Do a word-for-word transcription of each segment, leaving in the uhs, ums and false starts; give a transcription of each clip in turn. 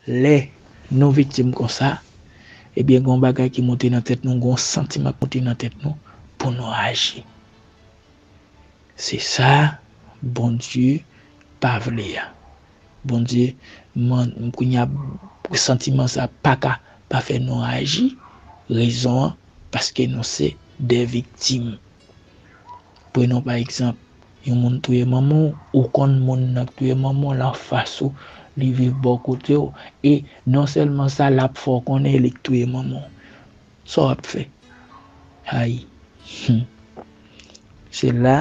Lè nou viktim konsa, ebyen, gen yon bagay ki monte nan tèt nou, gen yon santiman ki monte nan tèt nou pou nou aji. Se sa Bondye pa vle a. Bondye, man, kounye a, santiman sa pa ka pa fè nou aji. Rezon an, paske nou se de viktim. Prenon pa egzanp, yon moun touye manman w, ou konn moun nan k touye manman w, l anfas ou, li viv bò kote w, e non sèlman sa, l ap fè w konnen li k touye manman w. Sa w ap fè? Ay. Hmm. Se la,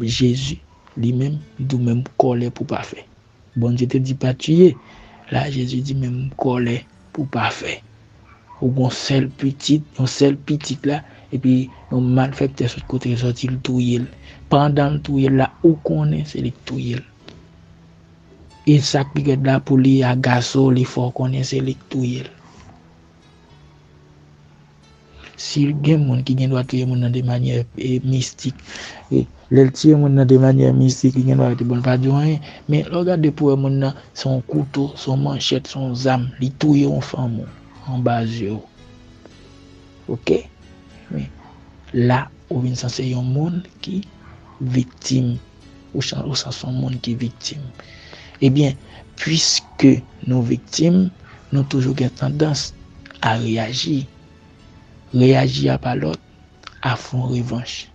Jezi, li menm, li di w menm kòlè pou pa fè. Bondye te di pa tiye. La, Jezi di menm kòlè pou pa fè. Ou gon sèl pitit, yon sèl pitit la, epi yon malfektè sot kote l sòti, l touye l. Pandan l touye l la, ou konnen se li k touye l. E sa k pi rèd la, pou li agaso, li fè w konnen se li k touye l. Si gen moun ki gen dwa touye moun nan de manyè, e, mistik, e, lè l tiye moun nan de manyè mistik, li gen dwa rete bon, l pa di w anyen. Men lè w gade pou wè moun nan, se yon kouto, se yon manchèt, se yon zam, li touye yon fanm ou, anba zye w. Oke? Men la, ou vin sanse yon moun ki viktim. Ou san, ou sanse yon moun ki viktim. Ebyen, piske nou viktim, nou toujou gen tandans a reyaji. Reyaji a pa lòt, a fon revanch.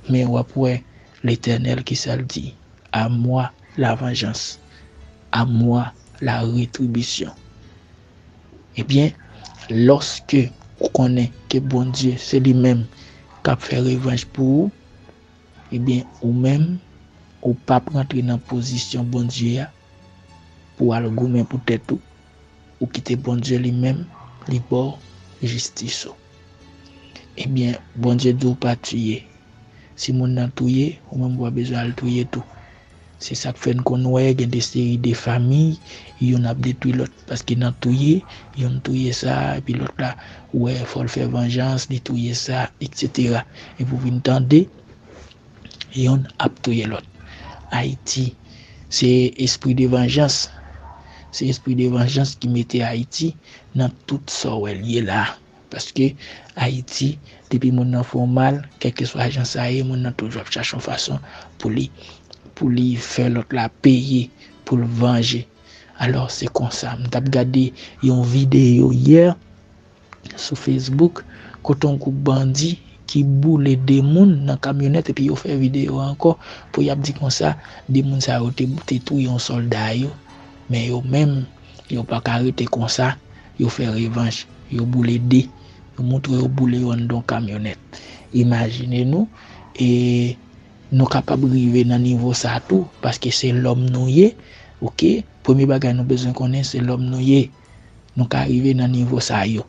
Men w ap wè Letènèl ki sa l di, à moi la vengeance, à moi la rétribution. Ebyen, lòske ou konnen ke Bondye se li menm k ap fè revanch pou ou, ebyen, ou menm, ou p ap rantre nan pozisyon Bondye a pou w al goumen pou tèt ou. Ou kite Bondye li menm, li ba w jistis ou. Ebyen, Bondye di w pa tiye. Si moun nan touye, ou menm ou pa bezwen al touye tou. Se sa k fè n konn wè gen de seri de fanmi, youn ap detwi lòt. Paske nan touye, youn touye sa, epi lòt la, wè, fò l fè vanjans, li touye sa, etsetera. Epi w vin tande, youn ap touye lòt. Ayiti, se espri de vanjans. Se espri de vanjans ki mete Ayiti nan tout sa w wè l ye la. Paske Ayiti, depi moun nan fè w mal, kèlkeswa jan sa ye, moun nan toujou ap chache yon fason pou li, pou li fè lòt la peye, pou l vanje. Alò, se konsa. M t ap gade yon videyo yè sou Facebook, kote yon gwoup bandi ki boule de moun nan kamyonèt, epi yo fè videyo a ankò pou y ap di konsa, de moun sa yo te, te touye yon sòlda yo, men yo menm, yo pa ka rete konsa, yo fè revanch, yo boule de, yo montre yo boule yo anndan yon kamyonèt. Imajine nou, e nou kapab rive nan nivo sa tou, paske se lòm nou ye, oke? Premye bagay nou bezwen konnen, se lòm nou ye. Nou ka rive nan nivo sa yo.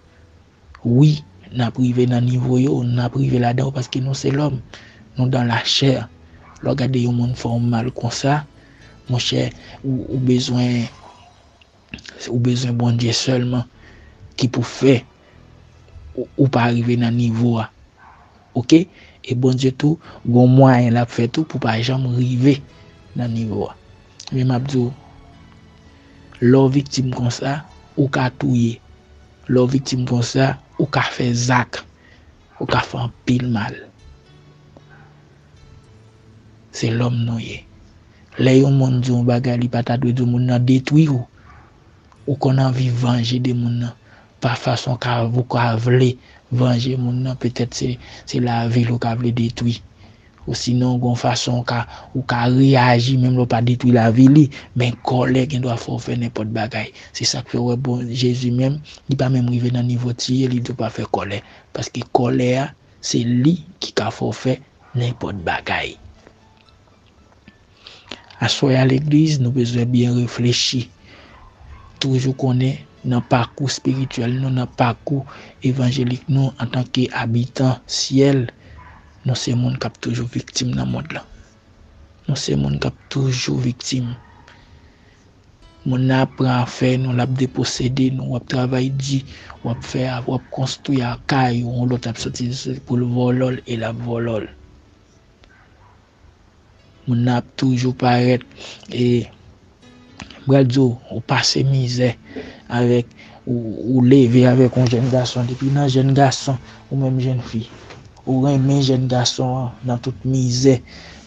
Wi, n ap rive nan nivo yo, n ap rive ladan yo paske nou se lòm. Nou dans la chair. Lè w gade yon moun fè w mal konsa, monchè, ou, ou bezwen, ou bezwen Bondye sèlman ki pou fè ou, ou pa rive nan nivo a. Oke? E Bondye tou, gon mwayen l ap fè tou pou pa janm rive nan nivo a. Men m ap di w, lè w viktim konsa, ou ka touye. Lè w viktim konsa, ou ka fè zak. Ou ka fè anpil mal. Se lòm nou ye. Lè yon moun di yon bagay, li pa ta dwe di w, moun nan detwi w. Ou konn anvi vanje de moun nan. Pa fason ka, ou ka vle vanje moun nan, petèt se, se lavi l ou ka vle detwi. Osinon, gon fason ou ka, ou ka reyaji, menm lè w pa detwi lavi li, men kòlè gen dwa fè w fè nenpòt bagay. Se sa k fè w wè, bon, Jezi menm, li pa menm rive nan nivo tiye, li di w pa fè kòlè. Paske kòlè a, se li ki ka fè w fè nenpòt bagay. Aswè a legliz, nou bezwen byen reflechi. Toujou konnen nan pakou espirityèl nou, nan pakou evanjelik nou, antanke abitan syèl, nou se moun k ap toujou viktim nan mond lan. Nou se moun k ap toujou viktim. Moun nan ap pran afè nou, l ap deposede nou, w ap travay di, w ap fè, w ap konstwi kay ou, yon lòt ap soti pou l vòlò l e l ap vòlò l. Moun nan ap toujou parèt e M pral di w, ou pase mizè avèk, ou, ou leve avèk yon jèn gason. Depi nan jèn gason, ou menm jèn fi, ou renmen jèn gason an nan tout mizè,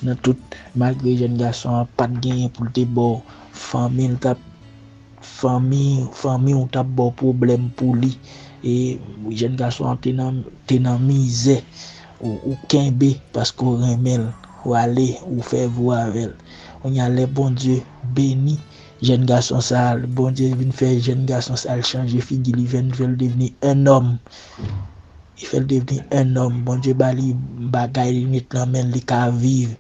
nan tout, malgre jèn gason an pa t genyen pou l te ba w, fanmi l t ap, fanmi, fanmi w t ap ba w pwoblèm pou li. E jèn gason an te nan, te nan mizè. Ou, ou kenbe paske w renmen l. Ou ale, ou fè vo avè l. Kounye a, lè Bondye beni jèn gason sa a, Bondye vin fè jèn gason sa a chanje figi, li vin fè l devni un homme. Li fè l devni un homme. Bondye ba li bagay, li met nan men l, li ka viv.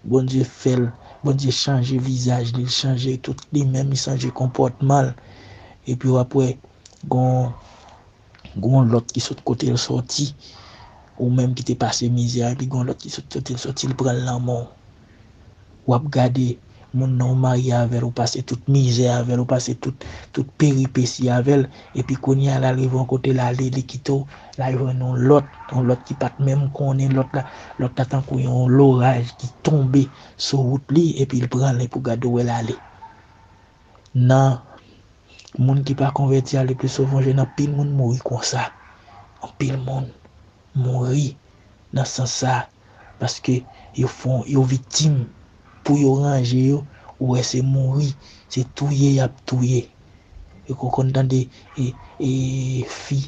Bondye fè l, Bondye chanje vizaj li, li chanje tout li menm, li chanje konpòtman l. Epi w ap wè, gon, gon lòt ki sot kote l sòti. Ou menm ki te pase mizè a, epi gon lòt ki sot kote l sòti, li pran l nan men w. W ap gade moun nan ou marye avè l, ou pase tout mizè avè l, ou pase tout, tout peripesi avè l, epi kounye a l al rive yon kote l ale, li kite w, l al jwenn yon lòt, yon lòt ki pa t menm konnen lòt la, lòt la tankou yon loraj ki tonbe sou wout li, epi l pran l, epi w gade w wè l ale. Nan moun ki pa konvèti a, le pli souvan, jwenn anpil moun mouri konsa. Anpil moun mouri nan sans sa, paske yo fon, yo viktim. Pou yo ranje yo, ou wè se mouri, se touye y ap touye. Ou konn tande e, e, fi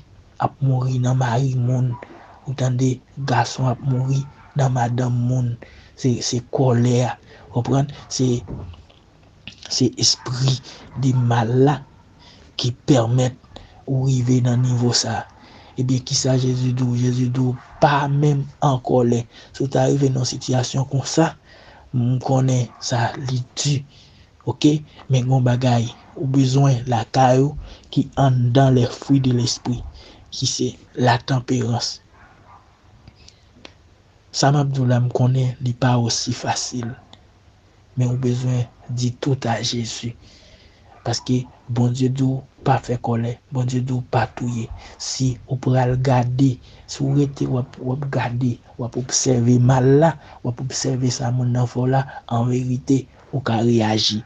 ap mouri nan mari moun, ou tande gason ap mouri nan madanm moun. Se, se kòlè a, konprann? Se, se espri de mal la ki pèmèt ou rive nan nivo sa a. Ebyen, kisa Jezi di w? Jezi di w pa menm an kòlè. Si w ta rive nan yon sitiyasyon konsa, m konnen sa li di, oke? Men gen yon bagay ou bezwen lakay ou ki anndan les fruits de l'esprit, ki se latanperans. Sa m ap di w la, m konnen li pa osi fasil. Men ou bezwen di tout a Jezi. Paske Bondye di w pa fè kòlè. Bondye di w pa touye. Si ou pral gade, si w rete w ap, w ap gade, w ap obsève mal la, w ap obsève sa moun nan fè w la, an verite, ou ka reyaji.